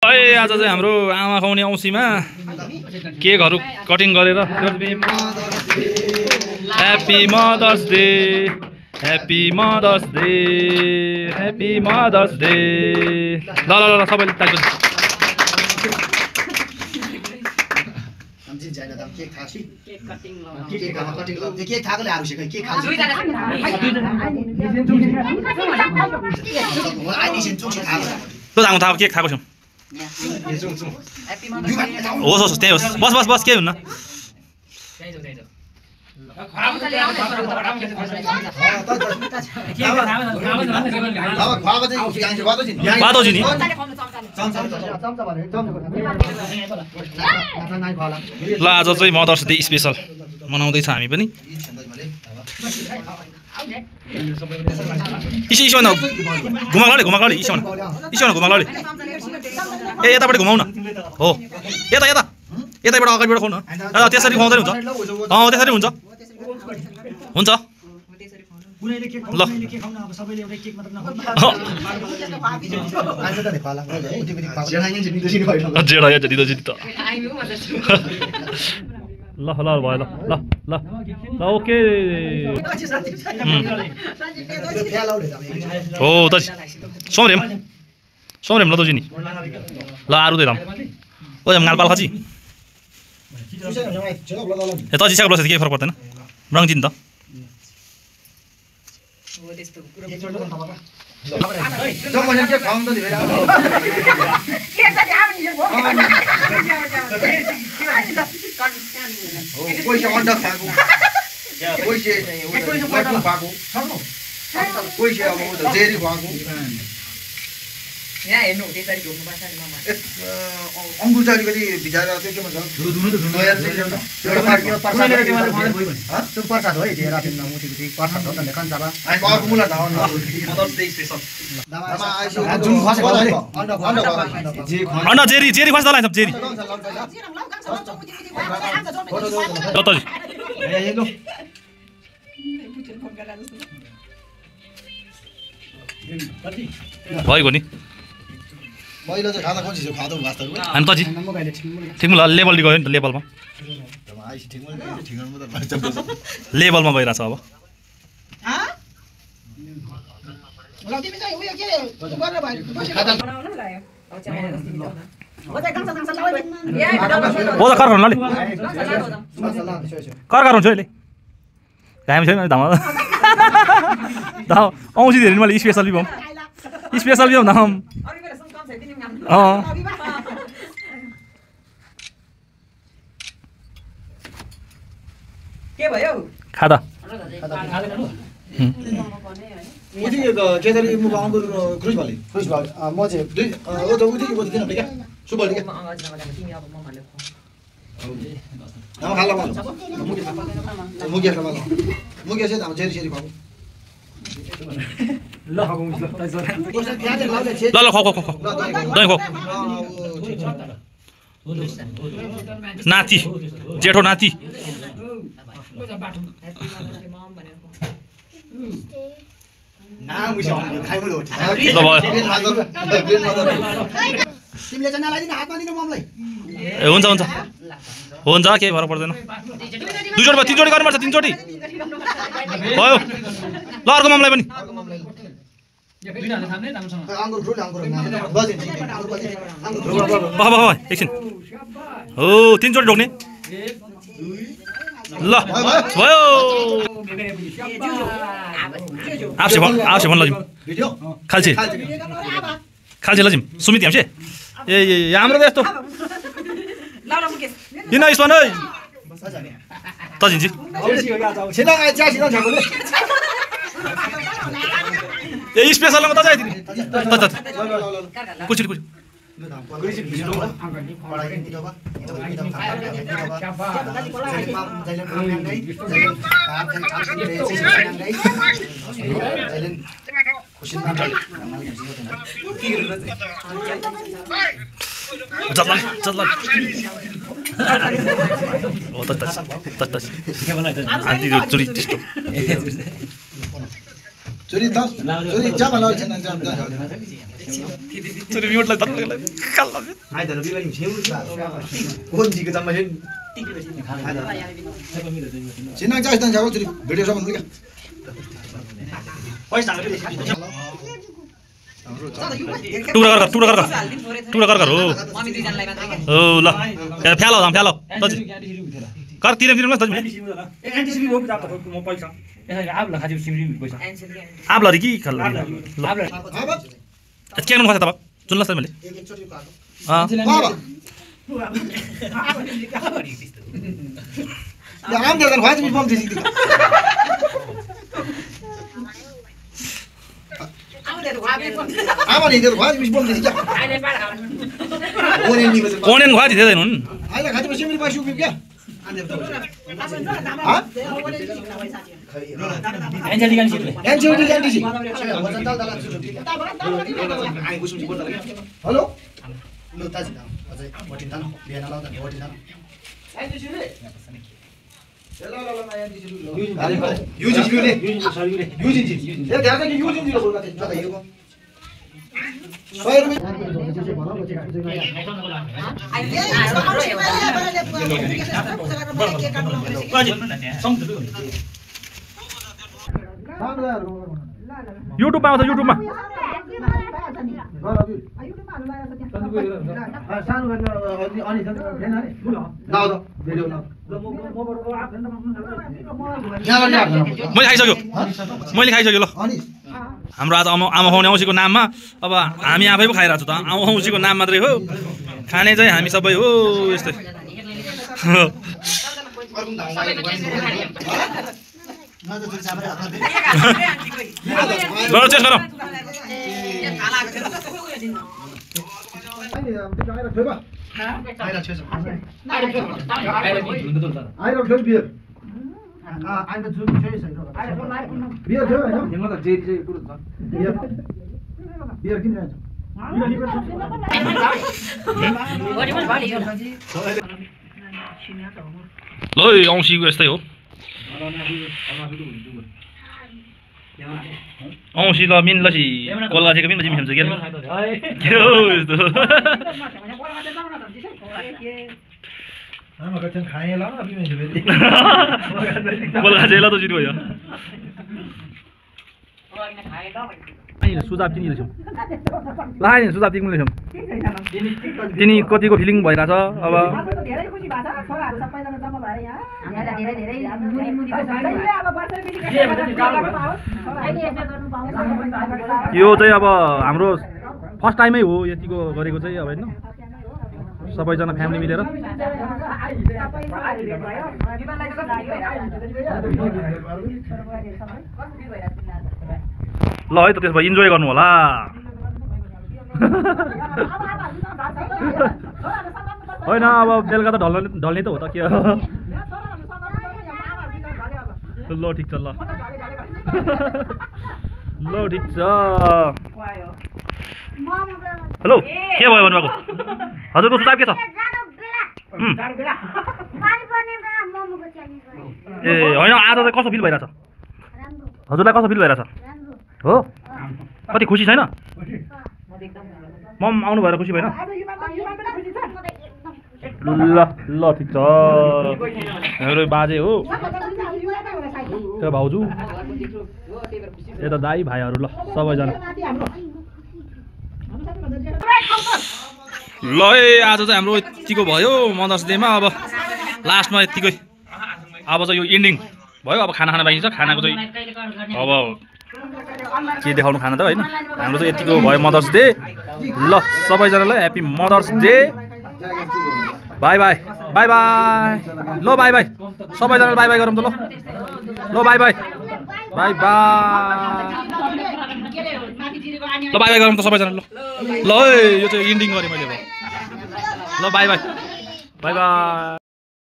आज चाहिँ हाम्रो आमा खुवाउने औँसीमा केकहरू कटिङ गरेर happy mother's day happy mother's day happy mother's day ल ल ल सबैले ताली केक खाएको छौँ होस् होस् त्यही होस् बस बस बस केही हुन्न बादौजी नि ल आज चाहिँ मदर्स डे स्पेसल मनाउँदैछ हामी पनि इसन घुमाउला घुमाउला इसन घुमाउला ए यतापट्टि घुमाउ न हो यता यता यताबाट अगाडिबाट खुवाउनु त्यसरी खुवाउँदै हुन्छ त्यसरी हुन्छ हुन्छ ल ल ल भयो ल ल ल ल ओके हो त सोमरेम सोमरेम ल दोजी नि ल आरु दे राम ओ गालपाल खची ए त जिसाको बसेछ के फरक पर्दैन रङजिन त यहाँ हेर्नु त्यसरी ढोक्नु पर्छ नि मामा अंगुर चाहिँ अलिकति भिजाएर त्यो के भन्छ त्यो प्रसाद हो है रातिमा मुठीको प्रसाद हो त कन्चाबा हामी अर्को मुला धावन मदर्स डे स्पेशल अन्डा जेरी जेरी खस्दा लाग्छ जेरी भयो नि मैले चाहिँ खाना खोजिसु खादौ वास्तव हामी त जी ठिक ल लेभल गयो नि त लेभलमा लेभलमा गइरहेछ अब बोला कर भन्नाले कर हुन्छ अहिले घाम छैन धाम औँसी धेरै मैले स्पेसल भी स्पेसल भी धाम के भयो खादा उठी केसरी मुख अंगुर क्रुज भाले म चाहिँ दुई ओ त उठी के दिन क्या सुबल के हम खाला म मुगिया खाला मुगिया चाहिँ हम जेरी जेरी खाऊ ल ल खो खो खो दही खो नाति जेठो नाति हुन्छ हुन्छ हुन्छ केही फरक पर्दैन दुईचोटि भयो तीनचोटि गर्नुपर्छ तीनचोटि भयो ल अर्को मामलाई पनि एकछिन हो तीनचोटि ढोक्ने ल भयो आपसे भन लजिम खाल्छे खाल्छे लजिम सुमित हमसे ए हाम्रो त यस्तो किन यसमा नै त जिन्जी ए स्पेशलमा त जाइदिने त कुर्सी कुर्सी चल ओ त आन्टी चुरी त्यस्तो चुरी जब लाउँछ चोरी म्युटलाई धक्का काल्ला आइ त बिमारी छेउ कोन्जीको जम्मा छैन छिना चाहिँ त जाऊ चोरी भिडियो सब भन्नु क्या पैसा टुक्रा कर हो ओ ल फ्यालो फ्यालो कर तिरे तिरे ल आप लरी कि खल के गर्नु पर्छ त सुन्नुहोस् त मैले आम देख्दैन भाइ तिमी बम दिसी आमा नि देख्दैन भाइ तिमी बम दिसी क्या ओनेन खुवा दिदैन हुन् आइला खातिर सिमरी पैसा उक्यो क्या हेलो युट्युबमा आउँछ युट्युबमा मैले खाइसक्यो ल हाम्रो आज आमा खुवाउने औँसीको नाममा अब हामी आफै पो खाइरहेको छु त औँसीको नाम मात्रै हो खाने चाहिँ हामी सबै हो यस्तै चेस्ट गरौँ ल औँसीको यस्तै हो औँसी ल मिन्लसी कोलगाछीको मिन्लसी मिन्छ के कोलगाछीलाई त जिरो भयो सुझाव किन लेख्छौँ ल सुझाव दिनु लेख्छौँ तिनी कतिको फिलिङ भइरहेछ अब यो चाहिँ अब हाम्रो फर्स्ट टाइमै हो यतिको गरेको चाहिँ अब होइन सबैजना फ्यामिली मिलेर ल है त त्यसो भए इन्जोय गर्नु होला होइन अब बेलुका त ढल्ने त हो त के ल ठिक छ ल ल ठिक छ हेलो के भयो भन्नुभएको हजुरको सुझाव के छ ए होइन आज चाहिँ कस्तो फिल भइरहेछ हजुरलाई कस्तो फिल भइरहेछ हो कति खुसी छैन मम आउनु भएर खुसी भएन ल ल ठिक छ मेरो बाजे हो त्यो भाउजू यता दाई भाइहरू ल सबैजना ल आज चाहिँ हाम्रो यतिको भयो मदर्स डेमा अब लास्टमा यतिकै अब चाहिँ यो इन्डिङ भयो अब खाना खाना बाँकी छ खानाको चाहिँ अब के देखाउनु खाना त होइन हाम्रो चाहिँ यतिको भयो मदर्स डे ल सबैजनालाई happy mother's day bye bye bye bye ल बाई बाई सबैजनालाई बाई बाई गरौँ त ल ल बाई बाई बाई बाई ल बाई बाई गरौँ त सबैजना ल ल यो चाहिँ इन्डिङ गरेँ मैले ल बाई बाई बाई बाई